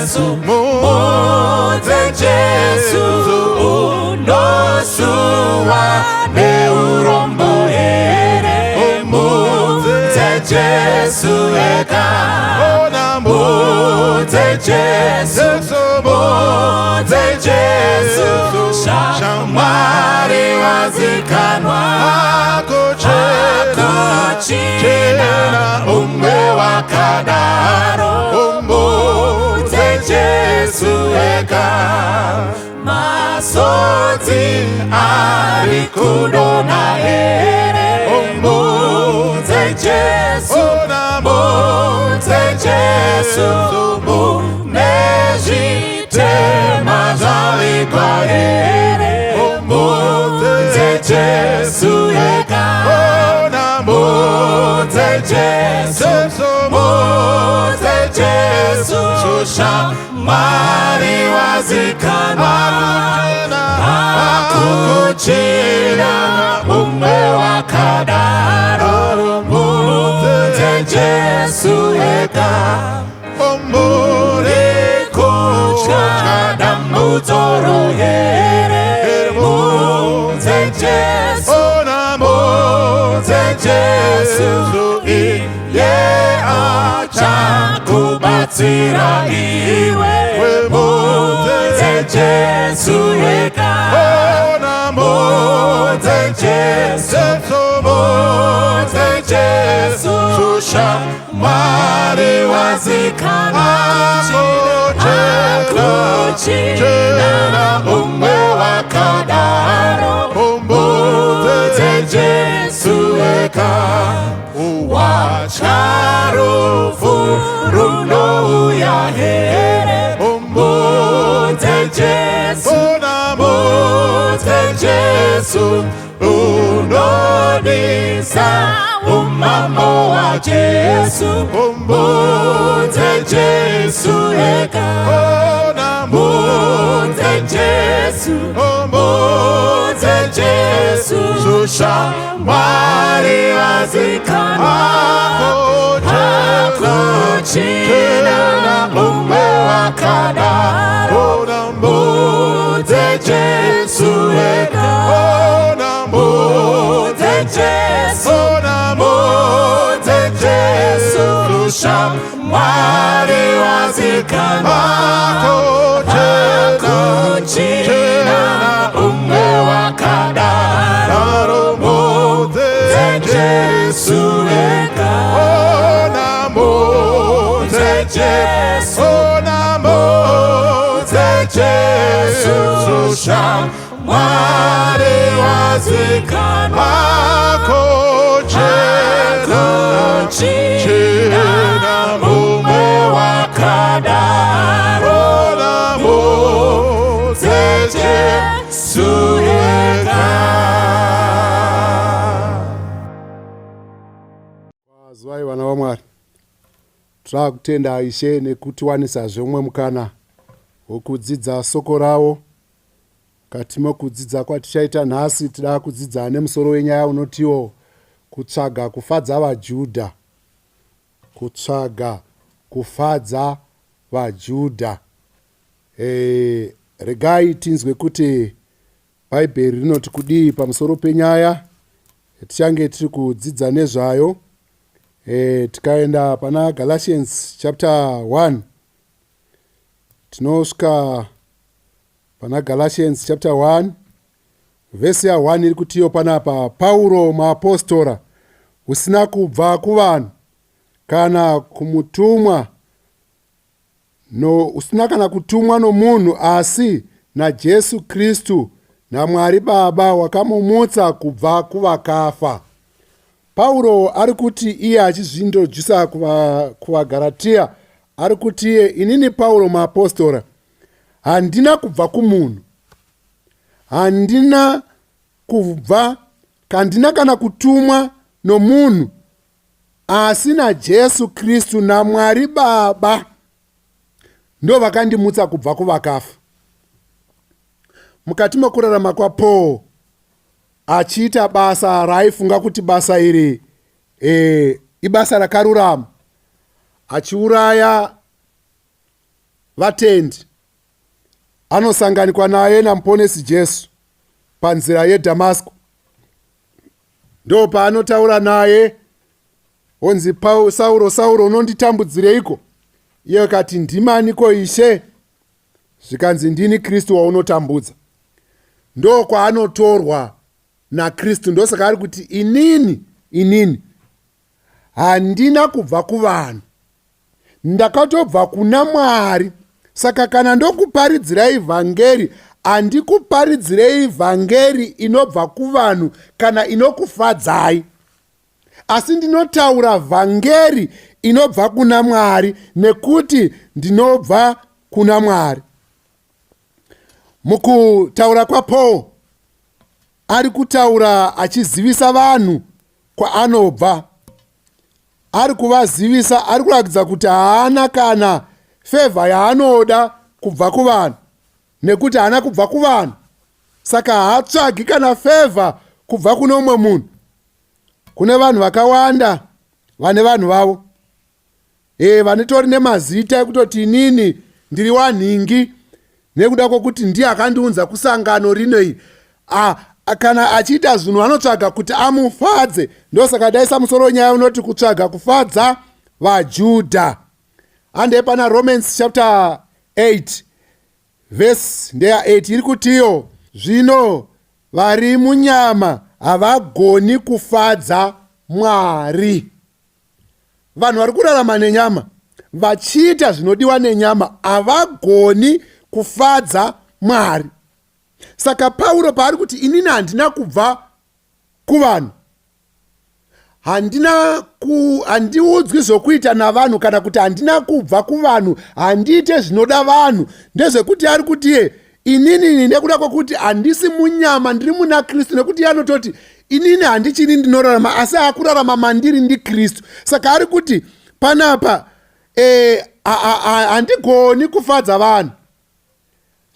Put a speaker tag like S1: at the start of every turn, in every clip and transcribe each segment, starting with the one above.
S1: Jesu, mudze Jesu, unosuwa neurombo here? Mudze Jesu ega, mudze Jesu, mudze Jesu, shamwari wazikanwa, hakuchina umwe wakadaro, mudze Jesu ega. Masodzi ari kudonha here? Mudze Jesu, mudze Jesu, mune zvitema zvavigwa here? Mudze Jesu ega, mudze Jesu, mudze Jesu, shamwari wazikanwa, hakuchina umwe wakadaro, mudze Jesu ega. Muri kutya dambudzo here? Mudze Jesu, mudze Jesu, iye achakubatsira iwe. Mudze Jesu ega, mudze Jesu, mudze Jesu, shamwari wazikanwa, hakuchina umwe wakadaro, mudze Jesu ega. Watya rufu runouya here? Mudze Jesu, mudze Jesu, unodisa umambo waJesu, mudze Jesu ega, mudze Jesu, mudze Jesu, shamwari wazikanwa, hakuchina umwe wakadaro, mudze Jesu ega, mudze Jesu, mudze Jesu, shamwari wazikanwa, hakuchina umwe wakadaro, mudze Jesu ega, mudze Jesu, mudze Jesu, shamwari wazikanwa, hakuchina mumwe wakadaro, mudze Jesu ega.
S2: Kwazivai vana vaMwari. Tinoda kutenda Ishe nekutiwanisazve umwe mukana wekudzidza soko ravo. Mukati mekudzidza kwatichaita nhasi tida kudzidza nemusoro wenyaya unotiwo kutsvaga kufadza vaJudha. Kutsvaga kufadza vaJudha. E, regai tinzwe kuti Bhaibheri rinoti kudii pamusoro penyaya yatichange tiri kudzidza nezvayo. E, tikaenda pana Galatians chapter 1 tinosvika pana Galatians chapter 1 vhesi ya 1 iri kutiyo panapa, Pauro muapostora usina kubva kuvanhu kana kumutumwa no, usina kana kutumwa nomunhu asi naJesu Kristu naMwari Baba wakamumutsa kubva kuvakafa. Pauro ari kuti iye achizvindodzvisa kuvaGaratia ari kuti iye inini Pauro muapostora handina kubva kumunhu, handina kubva kandina kana kutumwa nomunhu asi naJesu Kristu naMwari Baba ndo vakandimutsa kubva kuvakafa. Mukati mekurarama kwaPaul achiita basa raaifunga kuti basa iri e, ibasa rakarurama, achiuraya vatendi anosanganikwa naye namuponesi Jesu panzira yeDhamasiko. Ndopaanotaura naye onzi Sauro, Sauro, unonditambudzireiko? Iye akati, ndimaniko Ishe? Zvikanzi, ndini Kristu waunotambudza. Ndokwaanotorwa naKristu. Ndosaka ari kuti, inini inini handina kubva kuvanhu, ndakatobva kuna Mwari. Saka kana ndokuparidzirai vhangeri, handikuparidzirei vhangeri inobva kuvanhu kana inokufadzai, asi ndinotaura vhangeri inobva kuna Mwari, nekuti ndinobva kuna Mwari. Mukutaura kwaPaul, ari kutaura achizivisa vanhu kwaanobva. Ari kuvazivisa, ari kuratidza kuti haana kana favour yaanoda kubva kuvanhu, nekuti haana kubva kuvanhu. Saka haatsvagi kana favour kubva kune umwe munhu. Kune vanhu vakawanda vane vanhu vavo, vanotori nemazita ekutoti inini ndiri wanhingi, nekuda kwokuti ndiye akandiunza kusangano rino iri. Kana achiita zvinhu, anotsvaga kuti amufadze. Ndosaka daisa musoro wenyaya unoti kutsvaga kufadza vaJudha. Handei pana Romans chapter 8, vhesi ndeya 8. Iri kutiyo, zvino vari munyama havagoni kufadza Mwari. Vanhu vari kurarama nenyama, vachiita zvinodiwa nenyama, havagoni kufadza Mwari. Saka Pauro paari kuti, inini handina kubva kuvanhu, handina handiudzwi zvokuita navanhu, kana kuti handina kubva kuvanhu, handiite zvinoda vanhu, ndezvekuti ari kuti ye inini, nekuda kwokuti handisi munyama, ndiri muna Kristu. Nekuti iye anototi, inini handichini ndinorarama, asi akurarama mandiri ndiKristu. Saka ari kuti panapa handigoni kufadza vanhu,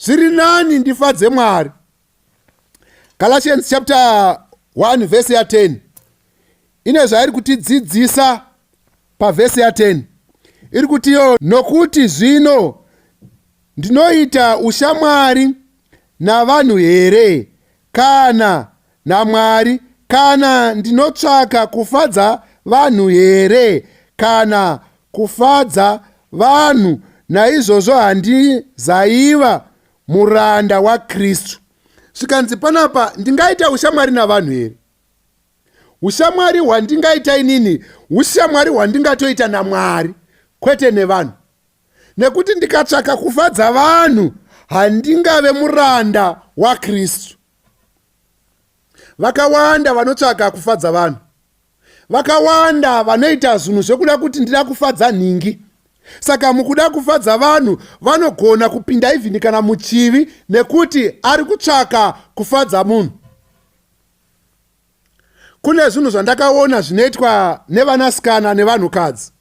S2: zviri nani ndifadze Mwari. Galatians chapter 1 vhesi ya10 ine zvairi kutidzidzisa. Pavhesi ya10 iri kutiyo, nokuti zvino ndinoita ushamwari navanhu here kana naMwari? Kana ndinotsvaka kufadza vanhu here kana kufadza vanhu? Naizvozvo handizaiva muranda waKristu. Zvikanzi panapa, ndingaita ushamwari navanhu here? Ushamwari hwandingaita inini, ushamwari hwandingatoita naMwari, kwete nevanhu, nekuti ndikatsvaka kufadza vanhu, handingave muranda waKristu. Vakawanda vanotsvaka kufadza vanhu. Vakawanda vanoita zvinhu zvekuda kuti ndida kufadza nhingi. Saka mukuda kufadza vanhu, vanogona kupinda even kana muchivi, nekuti ari kutsvaka kufadza munhu. Kune zvinhu zvandakaona zvinoitwa nevanasikana nevanhukadzi,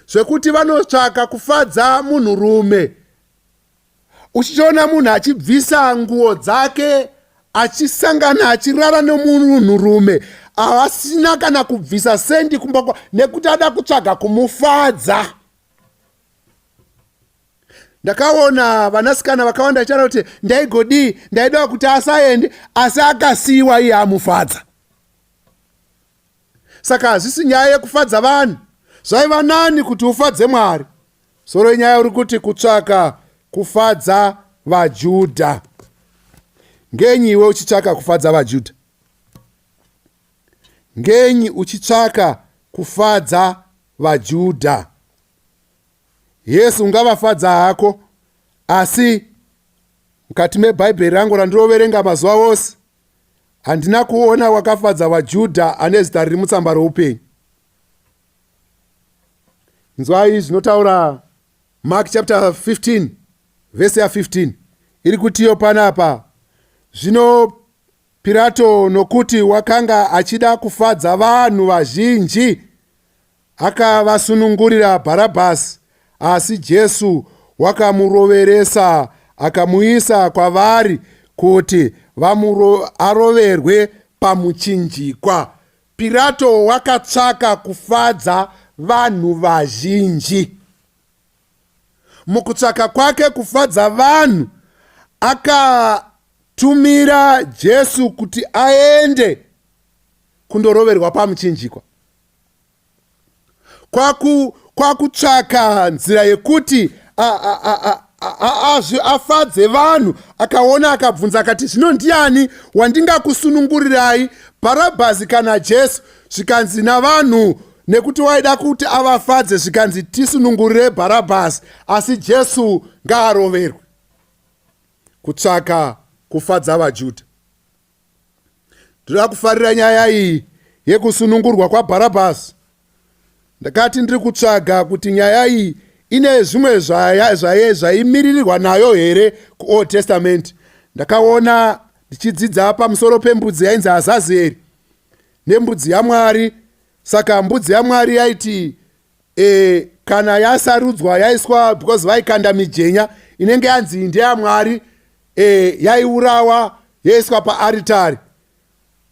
S2: zvekuti vanotsvaka kufadza munhurume. Uchichiona munhu achibvisa nguo dzake, achisangana, achirara nemunhurume asina kana kubvisa sendi kumba, nekuti ada kutsvaga kumufadza. Ndakaona vanasikana vakawanda vachitaura kuti, ndaigodii? Ndaidawo kuti asaende, asi akasiyiwa iye amufadza. Saka hazvisi nyaya yekufadza vanhu, zvaiva nani kuti ufadze Mwari. Soro yenyaya uri kuti kutsvaka kufadza vaJudha. Ngenyi iwe uchitsvaka kufadza vaJudha? Ngenyi uchitsvaka kufadza vaJudha? Yesu, ungavafadza hako, asi mukati mebhaibheri rangu randinoverenga mazuva ose, handina kuona wakafadza vaJudha ane zita riri mutsamba roupenyu. Nzwai zvinotaura Mark chapter 15 vhesi ya15. Iri kutiyo panapa, zvino Pirato, nokuti wakanga achida kufadza vanhu vazhinji, akavasunungurira Bharabhasi, asi Jesu wakamuroveresa, akamuisa kwavari kuti aroverwe pamuchinjikwa. Pirato wakatsvaka kufadza vanhu vazhinji. Mukutsvaka kwake kufadza vanhu, akatumira Jesu kuti aende kundoroverwa pamuchinjikwa. Kwakutsvaka nzira yekuti afadze vanhu. Akaona, akabvunza akati, "Zvino ndiani wandingakusunungurirai, Bharabhasi kana Jesu?" Zvikanzi navanhu, nekuti waida kuti avafadze, zvikanzi, "Tisunungurire Bharabhasi, asi Jesu ngaaroverwe." Kutsvaka kufadza vaJudha. Ndinoda kufarira nyaya iyi yekusunungurwa kwaBharabhasi. Ndakati ndiri kutsvaga kuti nyaya iyi ine zvimwe zvaimiririrwa nayo here kuOld Testament. Ndakaona ndichidzidza pamusoro pembudzi yainzi Azazeri nembudzi yaMwari. Saka mbudzi yaMwari yaiti kana yasarudzwa, yaiswa, because vaikanda mijenya, inenge yanzi ndeyamwari, yaiurawa, yoiswa paaritari,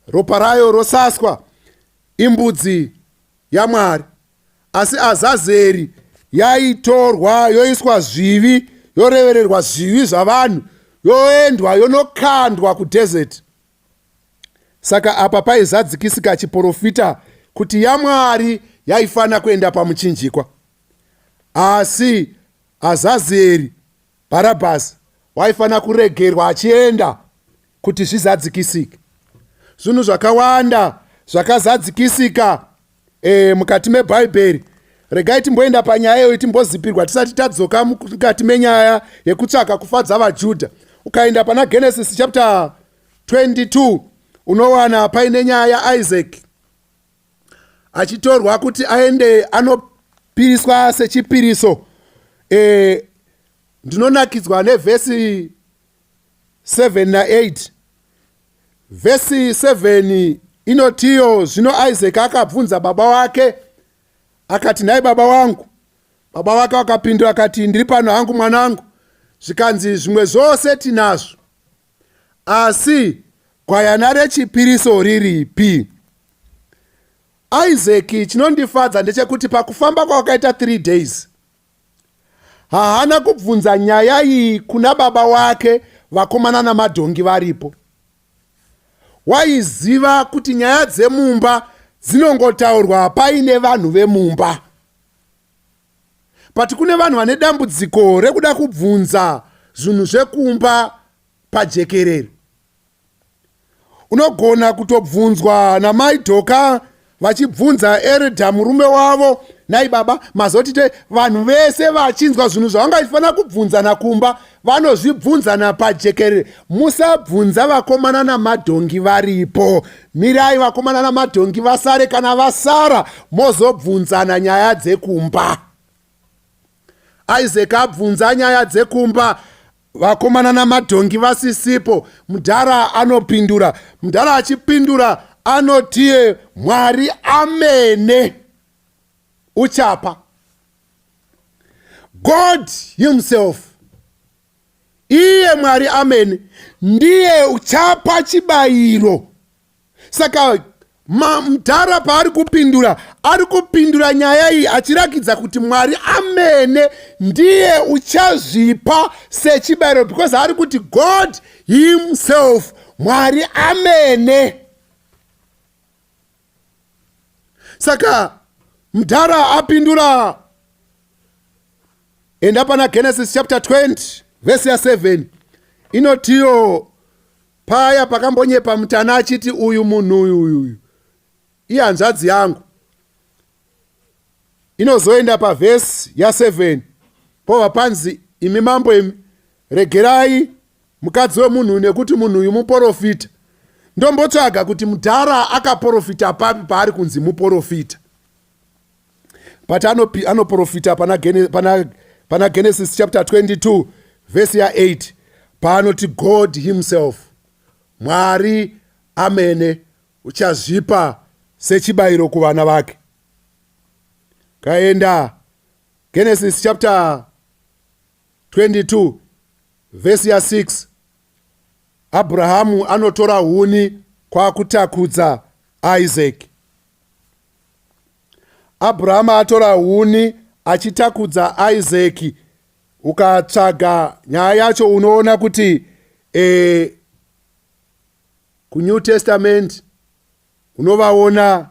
S2: ropa rayo rosaswa, imbudzi yaMwari. Asi Azazeri yaitorwa, yoiswa zvivi, yorevererwa zvivi zvavanhu, yoendwa yonokandwa kudesert. Saka apa paizadzikisika chiprofita kuti yaMwari yaifanira kuenda pamuchinjikwa, asi Azazeri, Bharabhasi, waifanira kuregerwa achienda kuti zvizadzikisike. Zvinhu zvakawanda zvakazadzikisika mukati mebhaibheri. Regai timboenda panyaya iyoyi, timbozipirwa tisati tadzoka mukati menyaya yekutsvaka kufadza vaJudha. Ukaenda pana Genesis chapter 22, unowana paine nyaya yaIsaac achitorwa kuti aende anopiriswa sechipiriso. Ndinonakidzwa nevhesi 7 na8. Vhesi 7 inotiyo, "Zvino Isaac akabvunza baba wake akati, 'Nhai baba wangu?' Baba vake vakapindura akati, 'Ndiri pano hangu, mwanangu.' Zvikanzi, 'Zvimwe zvose tinazvo, asi gwayana rechipiriso riripi?" Isaac, chinondifadza ndechekuti pakufamba kwakaita 3 days, haana kubvunza nyaya iyi kuna baba wake vakomana namadhongi varipo. Waiziva kuti nyaya dzemumba dzinongotaurwa paine vanhu vemumba. But kune vanhu vane dambudziko rekuda kubvunza zvinhu zvekumba pajekerere. Unogona kutobvunzwa namai Dhoka vachibvunza ereda murume wavo, "Nai baba, mazoti?" Vanhu vese vachinzwa. Zvinhu zvavangafanira kubvunzana kumba vanozvibvunzana pajekerere. Musabvunza vakomana namadhongi varipo. Mirai vakomana namadhongi vasare. Kana vasara, mozobvunzana nyaya dzekumba. Isaac abvunza nyaya dzekumba vakomana namadhongi vasisipo. Mudhara anopindura. Mudhara achipindura anotiye, "Mwari amene uchapa." God himself, iye Mwari amene, ndiye uchapa chibayiro. Saka mudhara paari kupindura, ari kupindura nyaya iyi achirakidza kuti Mwari amene ndiye uchazvipa sechibayiro, because ari kuti God himself, Mwari amene. Saka mudhara apindura. Enda pana Genesis chapter 20 vhesi ya7, inotiyo paya pakambonyepa mutana achiti, "Uyu munhu uyu uyu ihanzvadzi yangu." Inozoenda pavhesi ya7, pobva panzi, "Imi mambo, imi regerai mukadzi wemunhu, nekuti munhu uyu muprofita." Ndombotsvaga kuti mudhara akaprofita papi paari kunzi muprofita, but anoprofita pana Genesis chapter 22 vhesi ya8, paanoti God himself, Mwari amene, uchazvipa sechibayiro kuvana vake. Kaenda Genesis chapter 22 vhesi ya6, Abrahamu anotora huni kwakutakudza Isaac. Abrahamu atora huni achitakudza Isaac. Ukatsvaga nyaya yacho unoona kuti e, kuNew Testament unovaona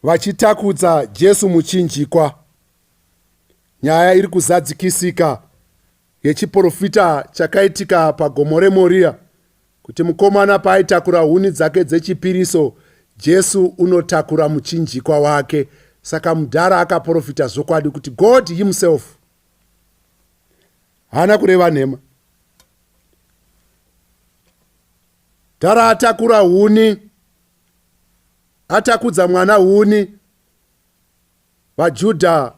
S2: vachitakudza Jesu muchinjikwa. Nyaya iri kuzadzikisika yechiprofita chakaitika pagomo reMoria kuti mukomana paaitakura huni dzake dzechipiriso, Jesu unotakura muchinjikwa wake. Saka mudhara akaprofita zvokwadi kuti God himself haana kureva nhema. Dhara atakura huni, atakudza mwana huni, VaJudha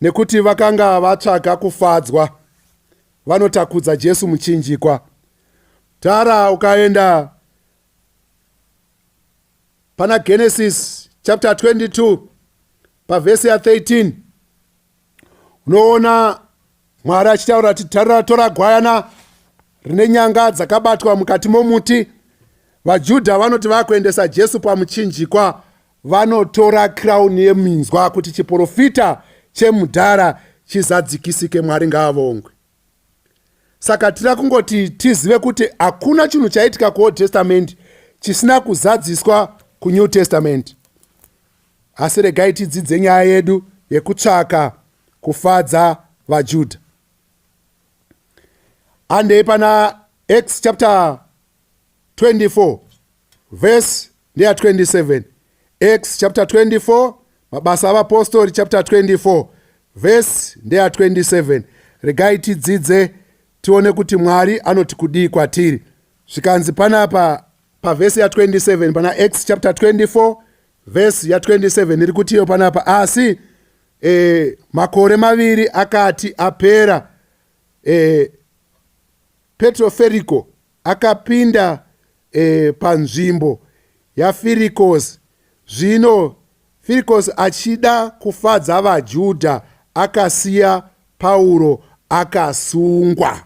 S2: nekuti vakanga vatsvaga kufadzwa vanotakudza Jesu muchinjikwa. Tara ukaenda pana Genesis chapter 22 pavhesi ya 13 unoona Mwari achitaura kuti tarira tora gwayana rine nyanga dzakabatwa mukati momuti. VaJudha vanoti vakuendesa Jesu pamuchinjikwa vanotora crown yeminzwa kuti chiporofita chemudhara chizadzikisike. Mwari ngaavongwe. Saka tira kungoti tizive kuti hakuna chinhu chaitika kuOld Testament chisina kuzadziswa kuNew Testament. Asi regai tidzidze nyaya yedu yekutsvaka kufadza vaJudha. Handei pana Acts chapter 24 verse ndeya 27. Acts chapter 24, mabasa avapostori chapter 24 verse ndeya 27. Regai tidzidze tione kuti Mwari anoti kudii kwatiri. Zvikanzi panapa pavhesi ya 27 pana Acts chapter 24 vhesi ya 27 iri kutiyo panapa asi e, makore maviri akati apera e, Petro Feriko akapinda e, panzvimbo yaFirikosi. Zvino Firikosi achida kufadza vaJudha akasiya Pauro akasungwa.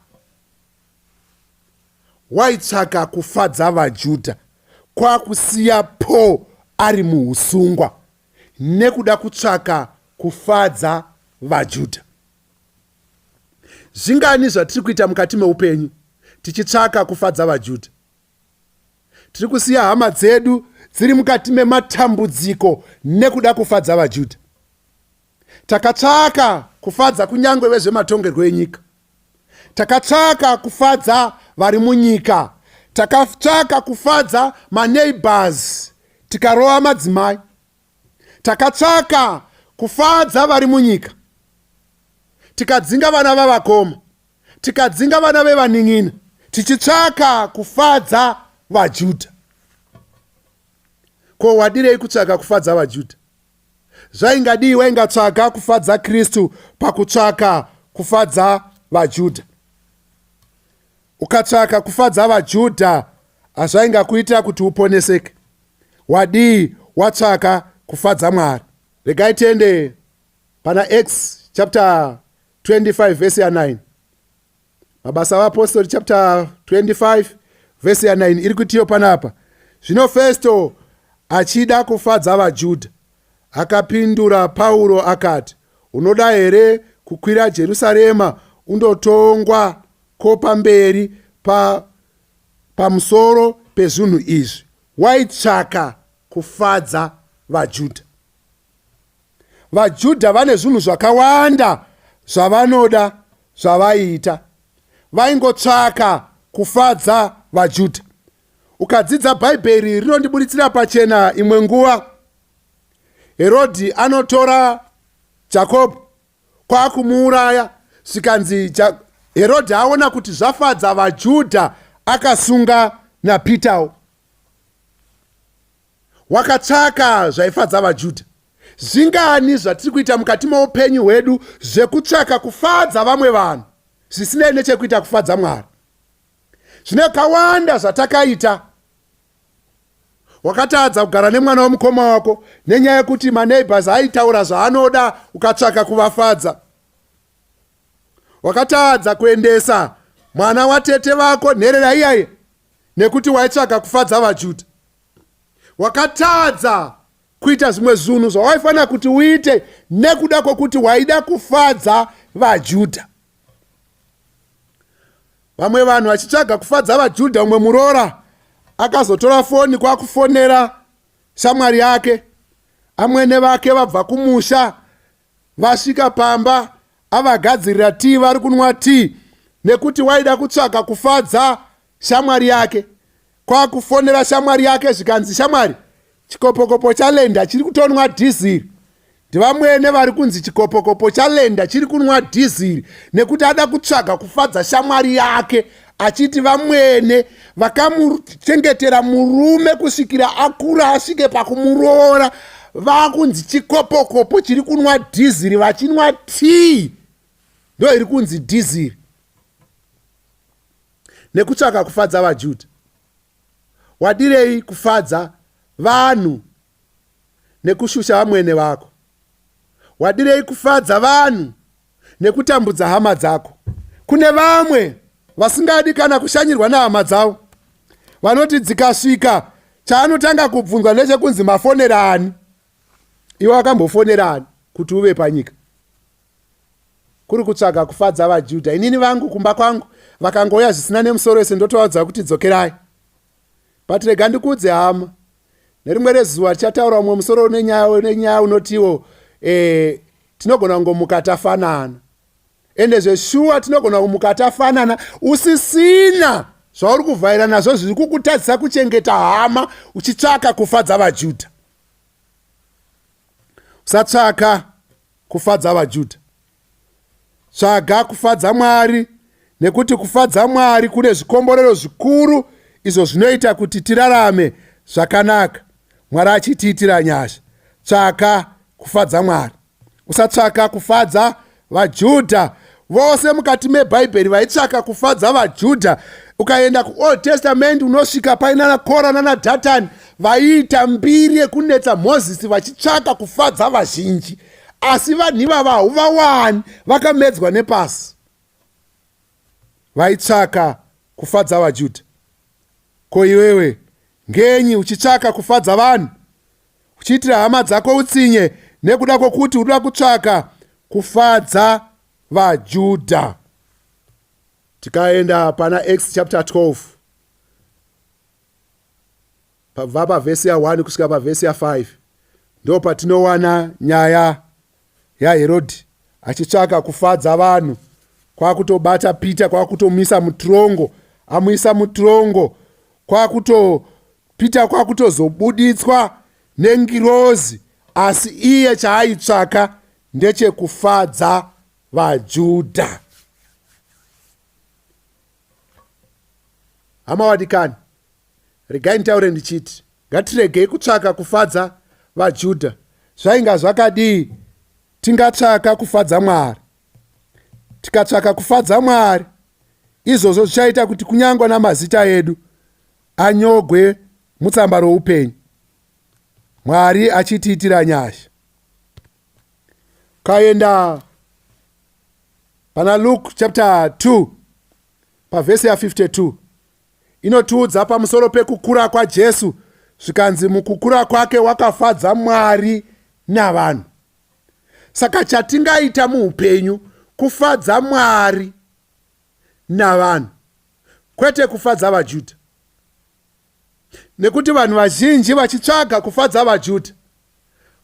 S2: Waitsvaka kufadza vaJudha kwakusiya Paul ari muusungwa nekuda kutsvaka kufadza vaJudha. Zvingani zvatiri kuita mukati meupenyu tichitsvaka kufadza vaJudha? Tiri kusiya hama dzedu dziri mukati mematambudziko nekuda kufadza vaJudha. Takatsvaka kufadza kunyange vezvematongerwo enyika. Takatsvaka kufadza vari munyika. Takatsvaka kufadza maneighbors tikarova madzimai. Takatsvaka kufadza vari munyika tikadzinga vana vavakoma, tikadzinga vana vevanin'ina, tichitsvaka kufadza vaJudha. Ko wadirei kutsvaka kufadza vaJudha? Zvaingadii waingatsvaka kufadza Kristu pakutsvaka kufadza vaJudha? Ukatsvaka kufadza vaJudha hazvaingakuitira kuti uponeseke. Wadii watsvaka kufadza Mwari? Regai tiende pana Acts chapter 25 verse ya 9. Mabasa avapostori chapter 25 verse ya 9 iri kutiyo panapa. Zvino Festo achida kufadza vaJudha akapindura Pauro akati, Unoda here kukwira Jerusarema undotongwa ko pamberi pa pamusoro pezvinhu izvi? Waitsvaka kufadza vaJudha. VaJudha vane zvinhu zvakawanda zvavanoda zvavaiita. Vaingotsvaka kufadza vaJudha. Ukadzidza Bhaibheri rinondiburitsira pachena imwe nguva Herodhi anotora Jakobho kwakumuuraya zvikanzi Herodhi aona kuti zvafadza vaJudha akasunga naPitawo. Wakatsvaka zvaifadza vaJudha. Zvingani zvatiri kuita mukati meupenyu hwedu zvekutsvaka kufadza vamwe vanhu zvisinei nechekuita kufadza Mwari? Zvine kawanda zvatakaita. Wakatadza kugara nemwana wemukoma wako nenyaya yekuti maneighbors aitaura zvaanoda ukatsvaka kuvafadza. Wakatadza kuendesa mwana watete vako nherera iyaye nekuti waitsvaka kufadza vaJudha. Wakatadza kuita zvimwe zvinhu zvawaifanira kuti uite nekuda kwekuti waida kufadza vaJudha. Vamwe vanhu vachitsvaga kufadza vaJudha, umwe muroora akazotora foni kwakufonera shamwari yake. Amwene vake vabva kumusha vasvika pamba avagadzirira tii, vari kunwa tii nekuti waida kutsvaga kufadza shamwari yake. Kwakufonera shamwari yake zvikanzi, shamwari, chikopokopo chalenda chiri kutonwa dhiziri. Ndivamwene vari kunzi chikopokopo chalenda chiri kunwa dhiziri nekuti ada kutsvaga kufadza shamwari yake, achiti vamwene vakamuchengetera murume kusvikira akura asvike pakumuroora, vakunzi chikopokopo chiri kunwa dhiziri, vachinwa tii ndo iri kunzi dhiziri, nekutsvaka kufadza vaJudha. Wadirei kufadza vanhu nekushusha vamwene vako? Wadirei kufadza vanhu nekutambudza hama dzako? Kune vamwe vasingadi kana kushanyirwa nehama dzavo, vanoti dzikasvika chaanotanga kubvunzwa ndechekunzi mafonera ani? Iwe wakambofonera ani kuti uve panyika? Kuri kutsvaga kufadza vaJudha. Inini vangu kumba kwangu vakangouya zvisina nemusoro wese ndotovaudza kuti dzokerai. But rega ndikuudze hama, nerimwe rezuva tichataura umwe musoro une nyaya unotiwo tinogona kungomuka tafanana. Ende zveshuwa tinogona kumuka tafanana usisina zvauri kuvhaira nazvo zviri kukutadzisa kuchengeta hama uchitsvaka kufadza vaJudha. Usatsvaka kufadza vaJudha, tsvaga kufadza Mwari, nekuti kufadza Mwari kune zvikomborero zvikuru izvo zvinoita kuti tirarame zvakanaka, Mwari achitiitira nyasha. Tsvaka kufadza Mwari, usatsvaka kufadza vaJudha. Vose mukati mebhaibheri vaitsvaka kufadza vaJudha, ukaenda kuOld Testament unosvika painana Kora nanaDhatani, vaiita mbiri yekunetsa Mozisi vachitsvaka kufadza vazhinji, asi vanhu ivava hauvawani, vakamedzwa nepasi. Vaitsvaka kufadza vaJudha. Ko iwewe ngenyi uchitsvaka kufadza vanhu, uchiitira hama dzako utsinye nekuda kwokuti unoda kutsvaka kufadza vaJudha? Tikaenda pana Acts chapter 12, pabva pavhesi ya1 kusvika pavhesi ya5, ndo patinowana nyaya yaHerodhi achitsvaka kufadza vanhu, kwakutobata Peter, kwakutomuisa mutirongo. Amuisa mutirongo, kwakuto Peter kwakutozobuditswa nengirozi, asi iye chaaitsvaka ndechekufadza vaJudha. Hama wadikani, regai nditaure ndichiti ngatiregei kutsvaka kufadza vaJudha. Zvainga zvakadii tingatsvaka kufadza Mwari? Tikatsvaka kufadza Mwari, izvozvo zvichaita kuti kunyange namazita edu anyogwe mutsamba roupenyu, Mwari achitiitira nyasha. Kaenda pana Luke chapter 2 pavhesi ya52, inotiudza pamusoro pekukura kwaJesu, zvikanzi mukukura kwake wakafadza Mwari navanhu. Saka chatingaita muupenyu kufadza Mwari navanhu, kwete kufadza vaJudha, nekuti vanhu vazhinji vachitsvaga kufadza vaJudha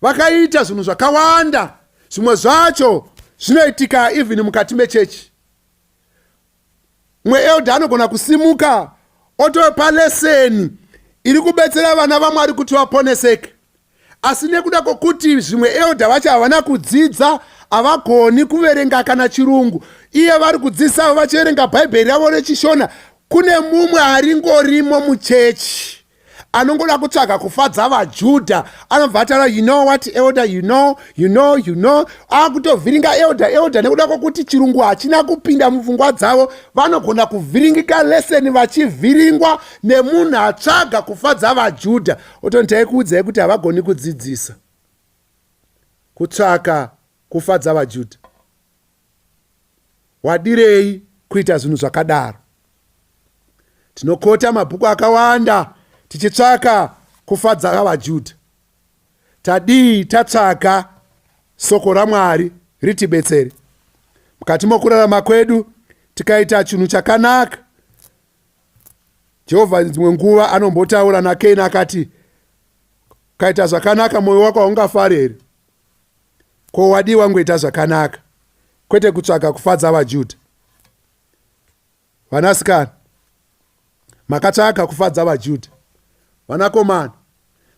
S2: vakaita zvinhu zvakawanda. Zvimwe zvacho zvinoitika even mukati mechechi. Mumwe elder anogona kusimuka otopa lesson iri kubetsera vana vaMwari kuti vaponeseke, asi nekuda kwokuti zvimwe elder vacho havana kudzidza, havagoni kuverenga kana chirungu, iye vari kudzidzisa vachiverenga bhaibheri ravo rechishona, kune mumwe aringorimo muchechi anongoda kutsvaga kufadza vaJudha, anobva ataura, "You know what, elder, you know, you know, you know," akutovhiringa elder. Elder, nekuda kwokuti chirungu hachina kupinda mupfungwa dzavo, vanogona kuvhiringika lesson vachivhiringwa nemunhu atsvaga kufadza vaJudha. Otonditai kuudzai kuti havagoni kudzidzisa. Kutsvaka kufadza vaJudha, wadirei kuita zvinhu zvakadaro? Tinokota mabhuku akawanda tichitsvaka kufadza vaJudha. Tadii tatsvaka soko raMwari ritibetsere? Mukati mokurarama kwedu tikaita chinhu chakanaka, Jehovha dzimwe nguva anombotaura naKaini akati, ukaita zvakanaka mwoyo wako haungafari here? Ko wadii wangoita zvakanaka kwete kutsvaga kufadza vaJudha? Vanasikana, makatsvaka kufadza vaJudha. Vanakomana,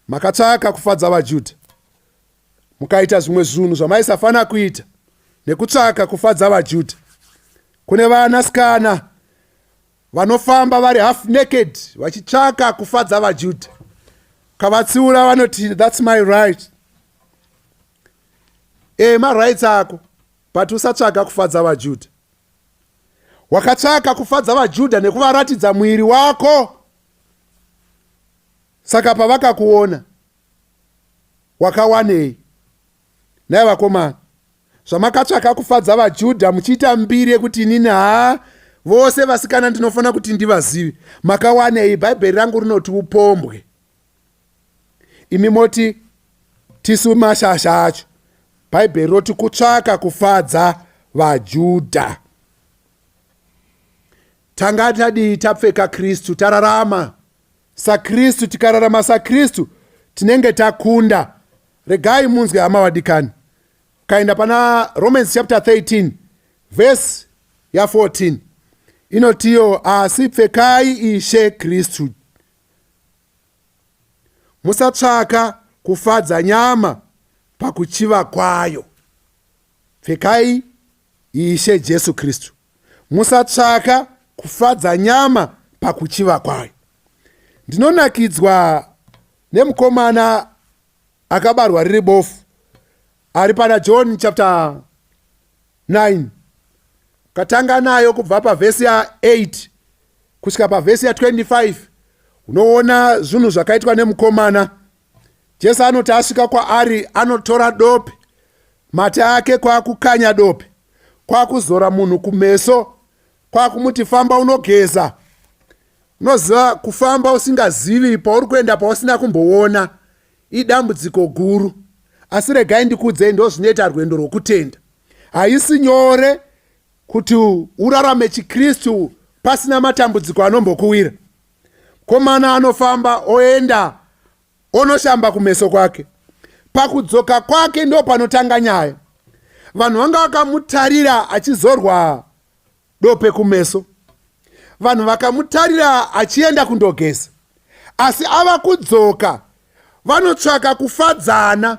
S2: makatsvaka kufadza vaJudha. Mukaita zvimwe zvinhu zvamaisafanira kuita nekutsvaka kufadza vaJudha. Kune vanasikana vanofamba vari half naked vachitsvaka kufadza vaJudha. Ukavatsiura vanoti that's my right. E, marights ako, but usatsvaka kufadza vaJudha. Wakatsvaka kufadza vaJudha nekuvaratidza muiri wako. Saka pavakakuona wakawanei? Nhai vakomana, zvamakatsvaka kufadza vaJudha muchiita mbiri yekuti inini haa vose vasikana ndinofanira kuti ndivazive, makawanei? Bhaibheri rangu rinoti upombwe. Imi moti tisu mashasha acho. Bhaibheri roti kutsvaka kufadza vaJudha. Tanga tadii tapfeka Kristu, tararama saKristu. Tikararama saKristu tinenge takunda. Regai munzwe hama vadikani. Ukaenda pana Romans chapter 13 verse ya 14 inotiyo, asi pfekai Ishe Kristu, musatsvaka kufadza nyama pakuchiva kwayo. Pfekai Ishe Jesu Kristu, musatsvaka kufadza nyama pakuchiva kwayo. Ndinonakidzwa nemukomana akabarwa riri bofu ari pana John chapter 9. Ukatanga nayo kubva pavhesi ya 8 kusvika pavhesi ya 25 unoona zvinhu zvakaitwa nemukomana. Jesu anoti asvika kwaari anotora dope, mate ake kwakukanya dope, kwakuzora munhu kumeso, kwakumuti famba unogeza. Unoziva kufamba usingazivi pauri kuenda pausina kumboona idambudziko guru. Asi regai ndikuudzei, ndozvinoita rwendo rwokutenda. Haisi nyore kuti urarame chiKristu pasina matambudziko anombokuwira. Mukomana anofamba oenda onoshamba kumeso kwake. Pakudzoka kwake ndo panotanga nyaya. Vanhu vanga vakamutarira achizorwa dope kumeso. Vanhu vakamutarira achienda kundogeza. Asi ava kudzoka vanotsvaka kufadzana.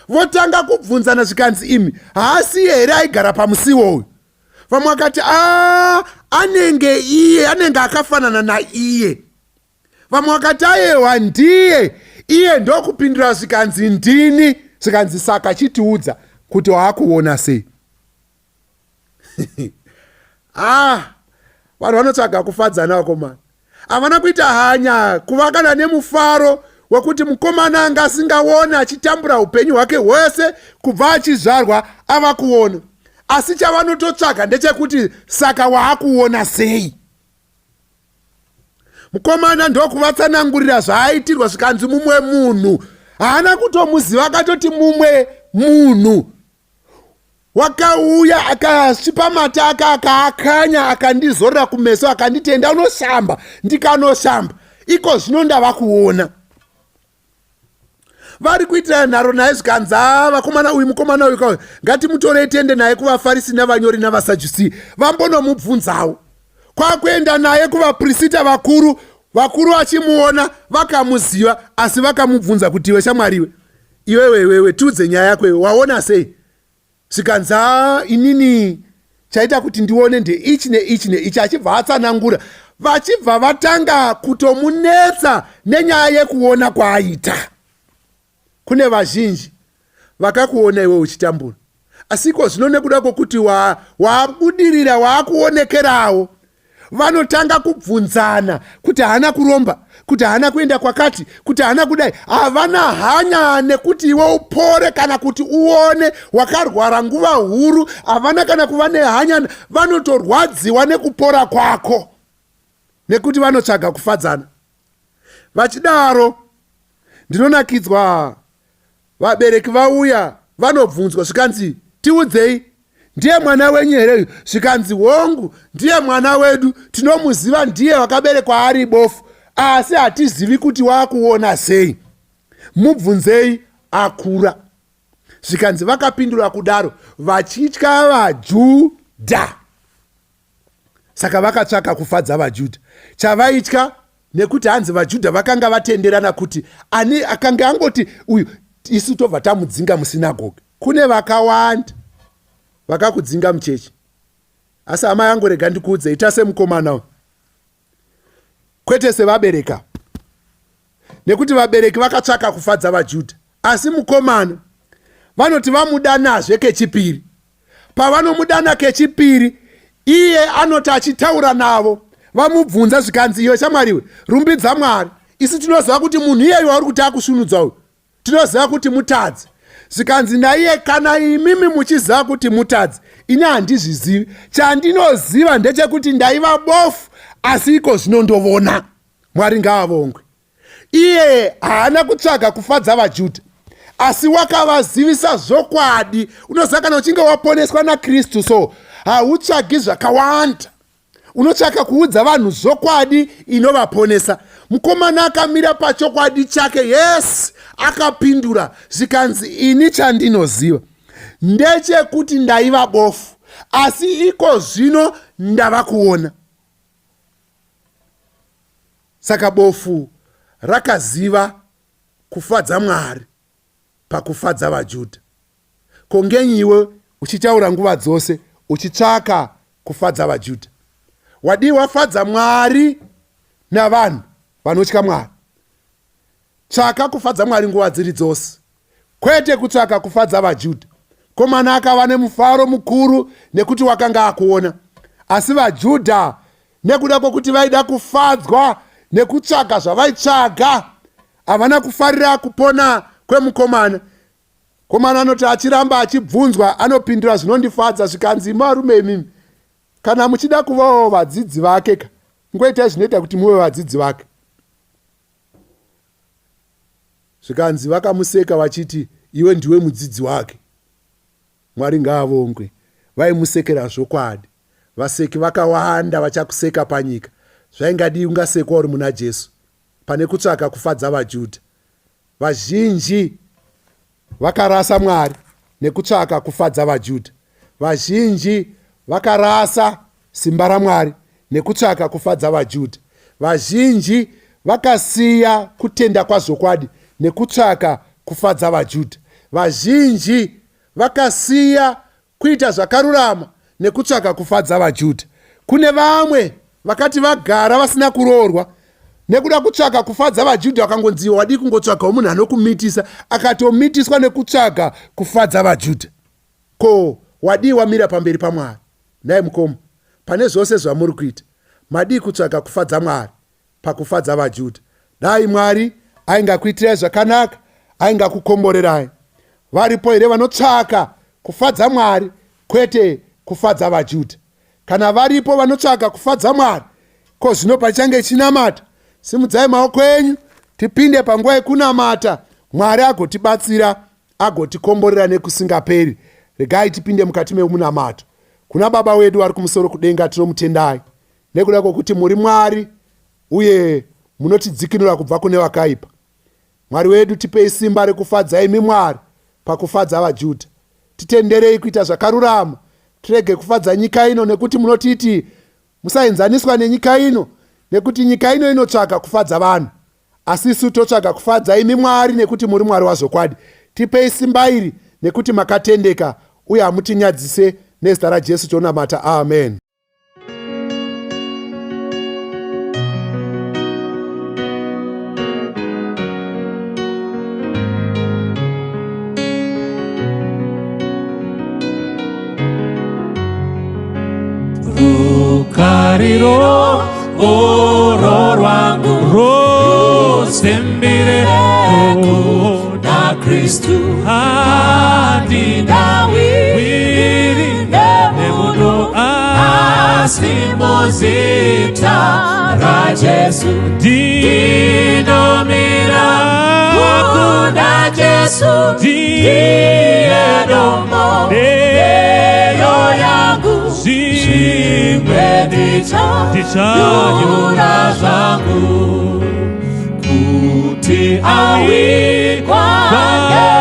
S2: Votanga kubvunzana zvikanzi, imi haasi here aigara pamusiwo uyu? Vamwe vakati, a anenge iye, anenge akafanana naiye. Vamwe vakati, ayewa ndiye iye. Ndokupindura zvikanzi, ndini. Zvikanzi, saka chitiudza kuti waakuona sei? Ah, vanhu vanotsvaga kufadzana vakomana. Havana kuita hanya kuva kana nemufaro wekuti mukomana anga asingaone achitambura upenyu hwake hwese kubva achizvarwa ava kuona. Asi chavanototsvaga ndechekuti saka waakuona sei? Mukomana ndokuvatsanangurira zvaaitirwa, zvikanzi mumwe munhu haana kutomuziva, akatoti mumwe munhu wakauya akasvipa mate ake akaakanya akandizorera kumeso akanditi enda unoshamba, ndikanoshamba, iko zvino ndava kuona. Vari kuitira nharo naye zvikanzi, haa vakomana, uyu mukomana uyu kauyu ngatimutorei tiende naye kuvaFarisi navanyori navaSajusi vambonomubvunzawo. Kwakuenda naye kuvaprisita vakuru, vakuru vachimuona vakamuziva, asi vakamubvunza kuti iwe shamwariwe, iwewe iwewe tiudze nyaya yako iwe, waona sei? Zvikanzi, haa inini chaita kuti ndione ndeichi neichi neichi, achibva atsanangura. Vachibva vatanga kutomunetsa nenyaya yekuona kwaaita. Kune vazhinji vakakuona iwe uchitambura, asi iko zvino nekuda kwokuti wabudirira waakuonekerawo, vanotanga kubvunzana kuti haana kuromba, kuti haana kuenda kwakati, kuti haana kudai. Havana hanya nekuti iwe upore kana kuti uone wakarwara nguva huru. Havana kana kuva nehanya, vanotorwadziwa nekupora kwako nekuti vanotsvaga kufadzana. Vachidaro ndinonakidzwa vabereki vauya vanobvunzwa zvikanzi, tiudzei, Ndiye mwana wenyu here uyu? Zvikanzi, hongu, ndiye mwana wedu, tinomuziva, ndiye wakaberekwa ari bofu, asi hatizivi kuti waakuona sei. Mubvunzei akura. Zvikanzi vakapindura kudaro vachitya vaJudha. Saka vakatsvaka kufadza vaJudha. Chavaitya nekuti hanzi vaJudha vakanga vatenderana kuti ani akange angoti uyu isu tobva tamudzinga musinagoge. Kune vakawanda vakakudzinga muchechi, asi hama yangu rega ndikuudze, ita semukomana uyu, kwete sevabereka, nekuti vabereki vakatsvaka kufadza vaJudha, asi mukomana vanoti vamudanazve kechipiri. Pavanomudana kechipiri, iye anoti achitaura navo, vamubvunza zvikanzi, iwe shamwariwe, rumbidza Mwari, isu tinoziva kuti munhu iyeyu wauri kuti akusvinudza uyu, tinoziva kuti mutadzi. Zvikanzi naiye, kana imimi muchiziva kuti mutadzi, ini handizvizivi. Chandinoziva ndechekuti ndaiva bofu, asi iko zvino ndovona. Mwari ngaavongwe. Iye haana kutsvaga kufadza vaJudha, asi wakavazivisa zvokwadi. Unoziva, kana uchinge waponeswa naKristu so hautsvagi zvakawanda, unotsvaka kuudza vanhu zvokwadi inovaponesa. Mukomana akamira pachokwadi chake. Yes, akapindura zvikanzi, ini chandinoziva ndechekuti ndaiva bofu, asi iko zvino ndava kuona. Saka bofu rakaziva kufadza Mwari pakufadza vaJudha. Ko ngenyi iwe uchitaura nguva dzose uchitsvaka kufadza vaJudha? Wadii wafadza Mwari navanhu vanotya Mwari? Tsvaka kufadza Mwari nguva dziri dzose, kwete kutsvaka kufadza vaJudha. Komana akava nemufaro mukuru nekuti wakanga akuona. Asi vaJudha, nekuda kwokuti vaida kufadzwa nekutsvaga zvavaitsvaga, havana kufarira kupona kwemukomana. Komana anoti achiramba achibvunzwa, anopindura zvinondifadza, zvikanzi, varume imimi, kana muchida kuvawo vadzidzi vake ka, ngoitai zvinoita kuti muve vadzidzi vake. Zvikanzi vakamuseka vachiti, iwe ndiwe mudzidzi wake. Mwari ngaavongwe. Vaimusekera zvokwadi. Vaseki vakawanda vachakuseka panyika. Zvaingadii ungasekwa uri muna Jesu pane kutsvaka kufadza vaJudha. Vazhinji vakarasa Mwari nekutsvaka kufadza vaJudha. Vazhinji vakarasa simba raMwari nekutsvaka kufadza vaJudha. Vazhinji vakasiya kutenda kwazvokwadi nekutsvaka kufadza vaJudha. Vazhinji vakasiya kuita zvakarurama nekutsvaka kufadza vaJudha. Kune vamwe vakati vagara vasina kuroorwa nekuda kutsvaka kufadza vaJudha, vakangonzi wadii kungotsvagawo munhu anokumitisa, akatomitiswa nekutsvaga kufadza vaJudha. Ko wadii wamira pamberi paMwari? Nhai mukoma, pane zvose zvamuri kuita, madii kutsvaga kufadza Mwari pakufadza vaJudha? Dai Mwari aingakuitirai zvakanaka, aingakukomborerai. Varipo here vanotsvaka kufadza Mwari kwete kufadza vaJudha? Kana varipo vanotsvaka kufadza Mwari, ko zvino pachange ichinamata, simudzai maoko enyu tipinde panguva yekunamata, Mwari agotibatsira, agotikomborera nekusingaperi. Regai tipinde mukati memunamato. Kuna Baba wedu vari kumusoro kudenga, tinomutendai nekuda kwokuti muri Mwari uye munotidzikinura kubva kune vakaipa. Mwari wedu, tipei simba rekufadza imi Mwari pakufadza vaJudha. Titenderei kuita zvakarurama, tirege kufadza nyika ino, nekuti munotiti musaenzaniswa nenyika ino, nekuti nyika ino inotsvaga kufadza vanhu, asi isu totsvaga kufadza imi Mwari, nekuti muri Mwari wazvokwadi. Tipei simba iri, nekuti makatendeka uye hamutinyadzise. Nezita raJesu tonamata, amen.
S1: Rukariro oro rwangu rusembire kuna Kristu, handina wiri nemunhu asi muzita raJesu ndinomira. Kuna Jesu ndiye dombo ndeyo yangu,
S3: Zvimwe
S1: zvimwe ndichanyura zvangu kuti awikwa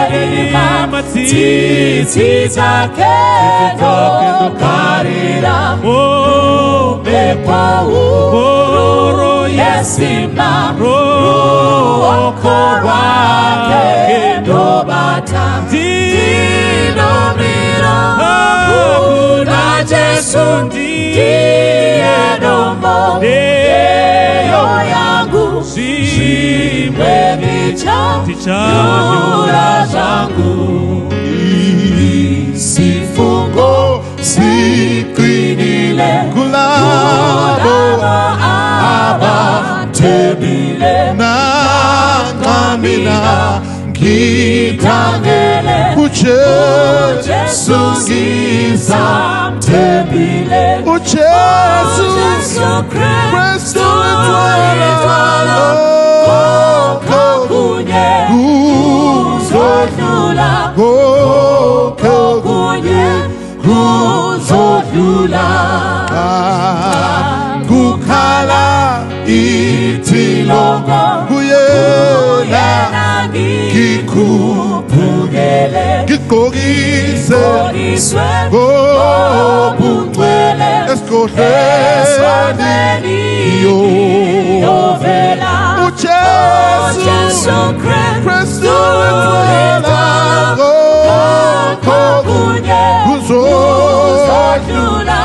S1: ngerima, tsitsi dzake ndokarira mhepo huru yesimba, ruoko rwake ndobata, ndinomira kuna Jesu ndiye dombo ndeyo yangu,
S3: Zvimwe
S1: zvimwe ndichanyura zvangu.
S4: Isifungo siqinile
S5: Kulabo
S4: abathembile,
S5: nanxa mina
S4: ngithangele
S5: uJesu,
S4: Jesu ngisamthembile,
S5: uJesu
S1: Jesu
S5: Kristu
S1: Kristu
S5: idwala,
S1: konke kunye kuzodlula,
S5: konke
S1: kunye kuzodlula.
S5: Kukhala ithilongo, kuyena
S1: Yena ngikhuphukele,
S5: ngigqokise
S1: ngigqokiswe
S5: ngobungcwele esigodlweni
S1: ngiyovela.
S5: uJesu
S1: Jesu
S5: Kristu
S1: Kristu
S5: idwala, konke
S1: kunye
S5: kuzodlula,
S1: kuzodlula.